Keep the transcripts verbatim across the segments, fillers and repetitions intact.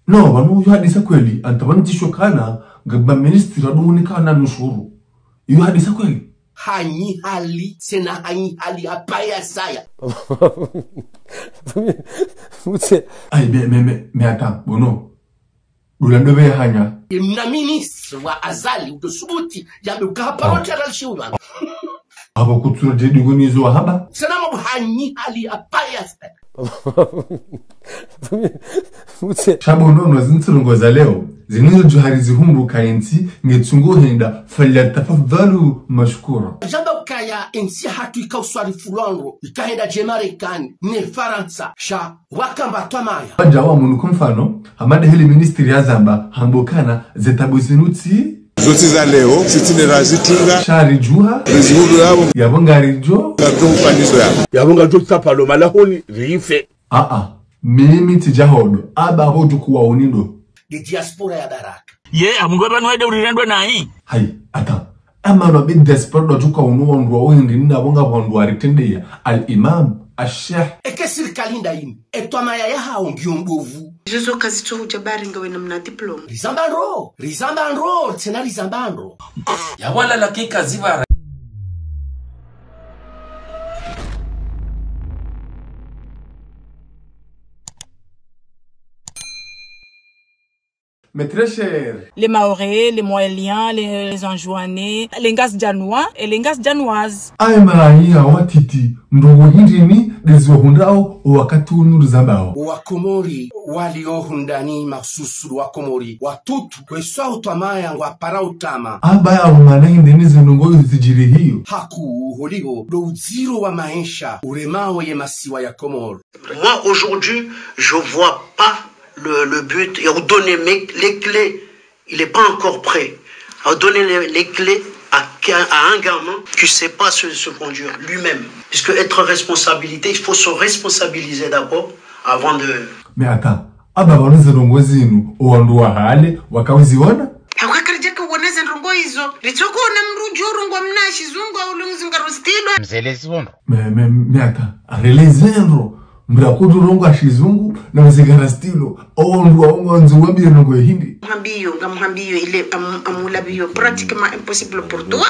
No, pvanu yo hadisa kweli, ata pvanu tsi sho kana, ngapvo ministri ndo unikana nushuru. Yo hadisa kweli. Hanyi hali, tsena hanyi hali apvaya saya. Mutse. Ayi, mais, mais, mais, mais attends, bon, non. Dola ndo pvaya hanya. Mna ministri wa Azali, udo subuti, yambe uka haparo. Ah. Tsi halali shiuba. Apvo kutsura ndedi ngonizo wahamba. Tsena mapvo hanyi hali apvaya saya. Mutse. Sha bo nono zinu tsi ndrongoo za leo. Zinu zo djuhari zihundru ka entsi, nge tsungo henda, falyatafadhalu mashkura. Djamba ukaya entsi yahatru ika uswarifu lwandro, ika henda dje Marekani, ne Farantsa, sha wakamba twamaya. Wadja wa munu kwa mfano, hama nde heli ministri yazamba, hamba ukana, ze tabu zinu tsi. Zo tsi za leo, tsi tsi ne razitunga. Sha ridjuha. Rizihundru yapvo. Yapvo ngaridjo. Ngaridjo ufanizo yapvo. Yapvo ngaridjo tsapalo malahoni, rife. Ah, ah. Mimi tsidja hodo. Aba apvo tukuwa unindo. Nde diaspora ya baraka. Ye, amungu pvanu wende urirendwe nayi. Hayi, attends. Ama no be diaspora ndo tuka unu wandru wa uhindi nina bonga wandru wa ritrendeya. Al-Imam, Al-Sheikh. Eke sirikali nda yini. Etwamaya yahawo ngiyo mbovu. Izo zo kazitso hudja bari ngawe na mna diplôme. Rizamba ndro, rizamba ndro, tsena rizamba ndro. Ya wala la kika zivara. Mes très chers. Les Mahorais, les Mohéliens, les, les Anjouanais, les Ngazidjanois et les Ngazidjanoises. Aye mayi ya watiti, ndrongoo hindri ni, ndezi wahundrao, wakati unu rizambao. Wakomori, walio hundani masusu Wakomori, watutu, kweswa utwamaya ngwapara utama. Aba ya umana hindri ni zinu ndrongoo zidjiri hiyo. Haku, holiho, ndo udziro wa maesha, uremao ye masiwa ya Komori. Moi, aujourd'hui, je vois pas le, le but et on donne mes, les clés. Il n'est pas encore prêt. On donne les, les clés à, à un gamin qui sait pas se, se conduire lui-même. Puisque être responsabilité, il faut se responsabiliser d'abord avant de. Mais attends, aba pvanu ze ndrongoo zinu, owandru wa hale, wakawiziona? Hauka karidjaka uona ze ndrongoo izo. Ritsoko ona mdru djo rongoa mna shizungu au lungu zingaro stilo. Mzee Lezondro. Mais, mais, mais attends, arelezendro. Mdru kudjo rongoa shizungu, na mzingara stilo. Owandru wa, owandru wa mbiyo ndrongoo hindri. Mhambiyo, ngamhambiyo, il est à mon, à mon avis, pratiquement impossible pour toi.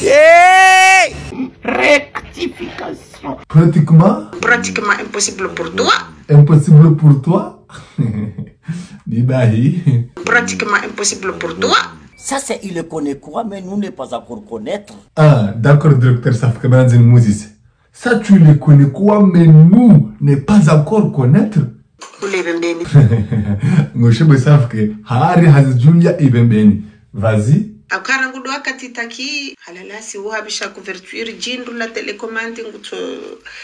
Hey! Rectification. Pratiquement. Pratiquement impossible pour toi. Impossible pour toi. Bibahi. Pratiquement impossible pour toi. Ça, c'est il le connaît quoi, mais nous ne pas encore connaître. Ah, d'accord, directeur Safka Banzin Moses. Ça, tu le connais quoi, mais nous ne pas encore connaître. Ule Ibembeni. Ngoshe bo Safka, hari hazidjulia Ibembeni. Vas-y. Akara ngudo wakati taki, halala si uhabisha couverture djindru la télécommande ngutso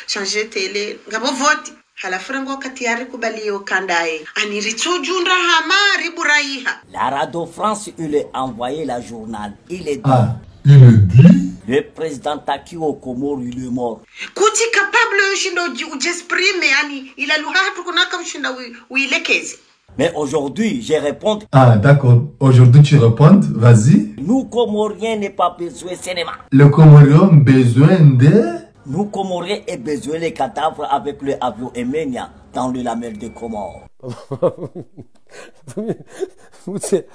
changer télé. Ngapvo vote. Halafu rangu wakati yari kubali yo kandaye. Ani ritsudjundra hama riburaiha. La Radio France, il est envoyé la journal. Il est dit. Ah, il est dit. Le président Taki aux Comores, il est mort. Kutsi capable yo shindo dji-, udjexprimer, ani, ila lugha hatru kunaka ushinda wi-, wilekeze. Mais aujourd'hui, je réponds. Ah, d'accord. Aujourd'hui, tu réponds. Vas-y. Nous, Comoriens, n'est pas besoin cinéma. Le Comorien besoin de. Nous, Comoriens, est besoin les cadavres avec le avion Emenia dans le la mer de Comores. Vous, c'est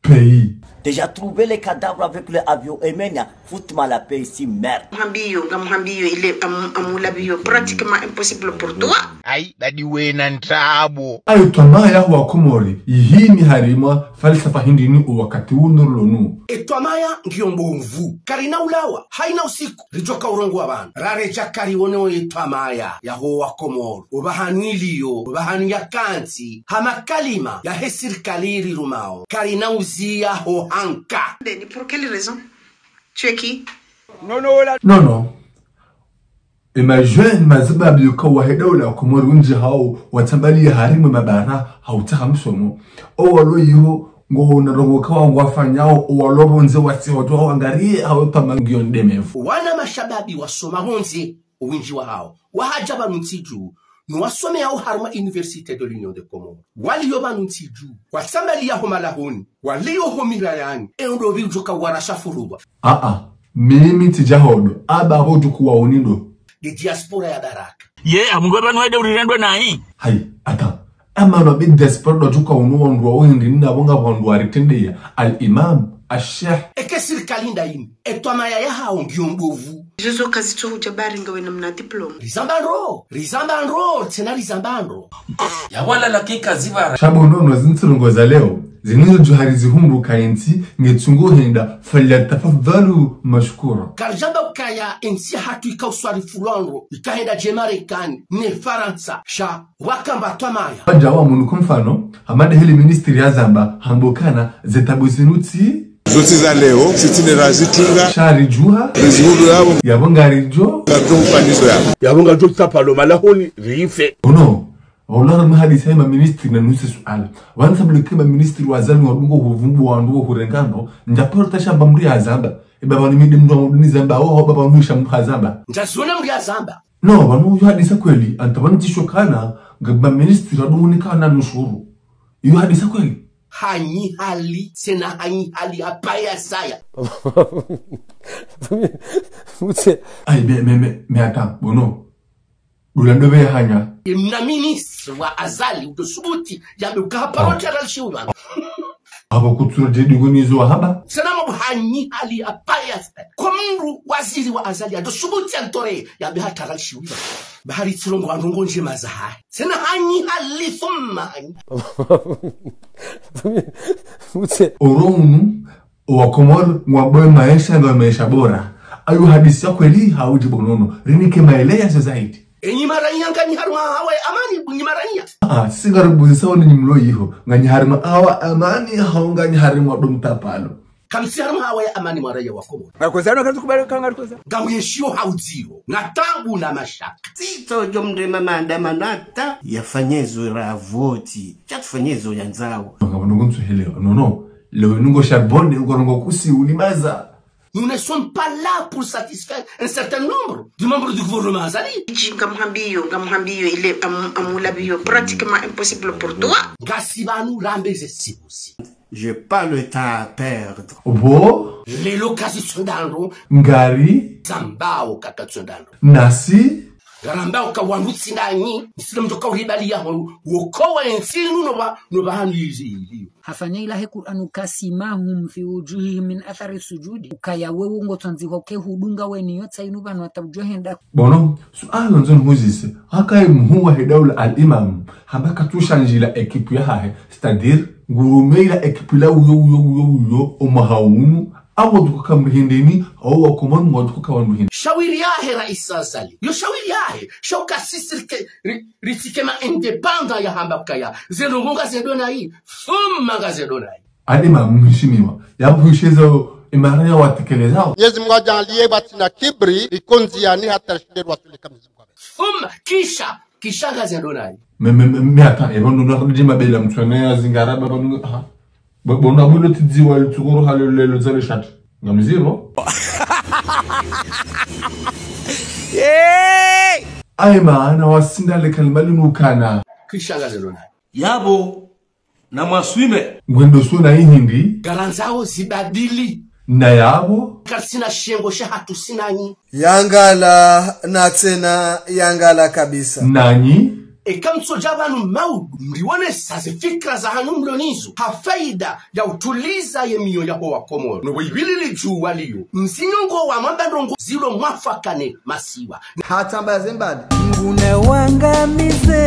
pays. Déjà trouvé les cadavres avec le avion Emenia, foute-moi la paix ici, merde. Mhambiyo, ngamhambiyo, il est à mon, à mon avis, pratiquement impossible pour toi. Ayi, badi wena ntrabo. Ayo twamaya wa Komori, yihimi harimwa, falsafa hindri ni o wakati unu rilo nu. Etwamaya ngiyo mbovu, karina ulawa, hayina usiku, ridjoka urongoa pvanu. Raredja karione o etwamaya, yaho wa Komori. Opvahanu iliyo, opvahanu yakantsi, ha makalima, yahe sirikali rirumao. Karina uziya ho hanka. Ndeni, pour quelle raison ? Tu es qui ? Non, non. E ma jeunes, mazibabu yoka wahe daula ya Komori wendji hawo, watsambaliya harimwa mabara, ha utsaha msomo. Owalo yiho, ngo na ndrongoo kawa ngwafanyao, owalo pvondze wasi wandru hawo angariye, hawo pvamba ngiyo ndemevu. Wana mashababi wasoma pvondze. Owendji wahawo wahadja pvanu ntsi dju, no wasomeyao harimwa Université de l'Union des Comores. Waliyo pvanu ntsi dju, watsambaliya ho malahoni, waliyo ho mirayani, e ndo pvi udjoka warasha furuba. Ah, ah, mimi tsidja hodo, aba apvo tukuwa unindo. nde diaspora ya baraka. Ye, amungu pvanu wende urirendwe nayi. Hayi, attends. Ama no be diaspora ndo tuka unu wandru wa uhindri nina bonga wandru wa ritrendeya. Al-Imam, Al-Sheikh. Eka sirikali nda yini, etwamaya yahawo ngiyo mbovu. Izo zo kazitso hudja bari ngawe na mna diplôme. Rizamba ndro, rizamba ndro, tsena rizamba ndro. Ya wala lakika zibara. Sha bo nono zintsi ndrongo za leo, zinu zo djuhari zihundru ka entsi, nge tsungo henda, falyatafadhalu mashkura. Karidjamba ukaya entsi yahatru ika uswarifu lwa ndro, ika henda dje Marekani, ne Farantsa, sha, wakamba twamaya. Wadja wa munu kumfano, hama nde heli ministri ya zamba, hamba ukana, ze tabu zinu tsi. Zo tsi za leo, sisi ne razitunga. Sha ridjuha. Rizihundru yabo. Yabo ngaridjo. Ngaridjo ufanizo yabo. Yabo ngaridjo tsapalo malahoni, rife. Ono, ola na mahadisi ya ma ministri na nuse suala. Wansa mleke ma ministri wa Azali wadungo huvumbu wandru hurenga ndro, ndja paro tasha mba mri ya zamba. Eba wani midi mndru wa mduni zamba, oho, baba mwisha mndru hazamba. Ndja zona mri ya zamba. No, wanu yo hadisa kweli, anta wanu tsi shokana, ngamba ministri wadungo ni kana nushuru. Yo hadisa kweli. Hanyi hali, tsena hanyi hali apvaya saya. Mutse. Ayi, mais, mais, mais, mais attends, bon, non. Dola ndo be hanya. Emna ministre wa Azali, udo subuti, yambe uka haparo tara lishiwi bana. Abo kutsura de digo nizo haba. Tsena mabu hanyi hali apvaya saya. Kwa mndru waziri wa Azali, ado subuti antore, yambe hatara lishiwi bana. Bahari tsi ndrongo, ndrongo ndjema zahahe. Tsena hanyi hali thumma hanyi. Mutse. Oro unu, owa Komori, ngwamboe maesha, nga maesha bora. Ayo hadisi ya kweli, haudji bo nono. Rinike maelezo zaidi. Enyi maranya nganyi harumwa hawa ya amani, nyi maranya. Ah, sisi ngaribuzi sawa ni mlo yiho. Nganyi harumwa hawa amani, hau nganyi harumwa ndo mtsapalo. Kamtsi harumwa hawa ya amani mwaraya wa Komori. Ngakozana kazi kubali ka ngarikoza. Ngamuyeshiyo haudziro. Na tabu na mashaka. Tsitso djo mrema maandamano ata. Yafanyezo ra voti. Sha tufanyezo yandzao. Ngabo nungo ntsuhelewa. Non, non. Leo nungo charbonne, nungo nungo kusi, ulimaza. Nous ne sommes pas là pour satisfaire un certain nombre du membre du gouvernement Azali. Idji ngamhambiyo, ngamhambiyo, il est à mon, à mon avis, pratiquement impossible pour toi. Ngasi pvanu rambe ze sibusi. J'ai pas le temps à perdre. Bo. Lelo kazitso nda ndro. Ngari. Zambao kaka tso nda ndro. Nasi. Ngarambao ka wandru tsi ndanyi, msile mdjo ka uribali yaho, wokowa entsi inu no ba, no ba hanu yizi iliyo. Hafanya ilahe Kur'anu ka سيماهم في وجوههم من أثر السجود. Ukaya wewe ngotsandziho ke hudunga weni yotsa inu pvanu ata udjo henda. Bon, non, suala ndzo nihuzise, haka ye mhuu wahe daula al-Imam, hamba katsu shandjila ekipu yahahe, c'est-à-dire, ngurume ila ekipu la uyo, uyo, uyo, uyo, omwaha unu, awo duko ka mrihindeni, awo wa Komori, mwa duko ka wandru hindeni. Shawiri yahe raisi Azali. Yo shawiri yahe, sha uka sisi rike, ri, ritsike ma indépendant yahamba kaya. Ze ndrongo ngazendo nayi, thumma ngazendo nayi. Al-Imam mheshimiwa, yapvushezo imara ya watekelezao. Mwenyezi Mungu ajaliye watsina kibri, ikonzi yani hata shinde watulika Mwenyezi Mungu. Thumma, kisha, kisha ngazendo nayi. Mais, mais, mais, mais attends, ebo ndo nakudima bela mtswana ya zingara baba nungo, aha. Bo, bo, na bulo tidziwa litsukuru hale lelo zale shati. Ngamziro. Yey! Aye maana wasinda le kalima linu kana. Kisha ngazendo nayi. Yabo, na mwaswime. Ngwendo sona ihindi. Ngarandzao zibadili. Na yabo. Karisina shengo shahatru si nanyi. Yangala na tsena yangala kabisa. Nanyi. Eka mtsodja pvanu maudu, mrionesa ze fikira zahanyu mlo nizo, ha faida ya utuliza ye miyo yaho wa Komori. No bo ibilili dju waliyo, msinyongo wa mwamba ndrongo zilo mwafakane masiwa. Hata mba ze mbali. Nguna wangamize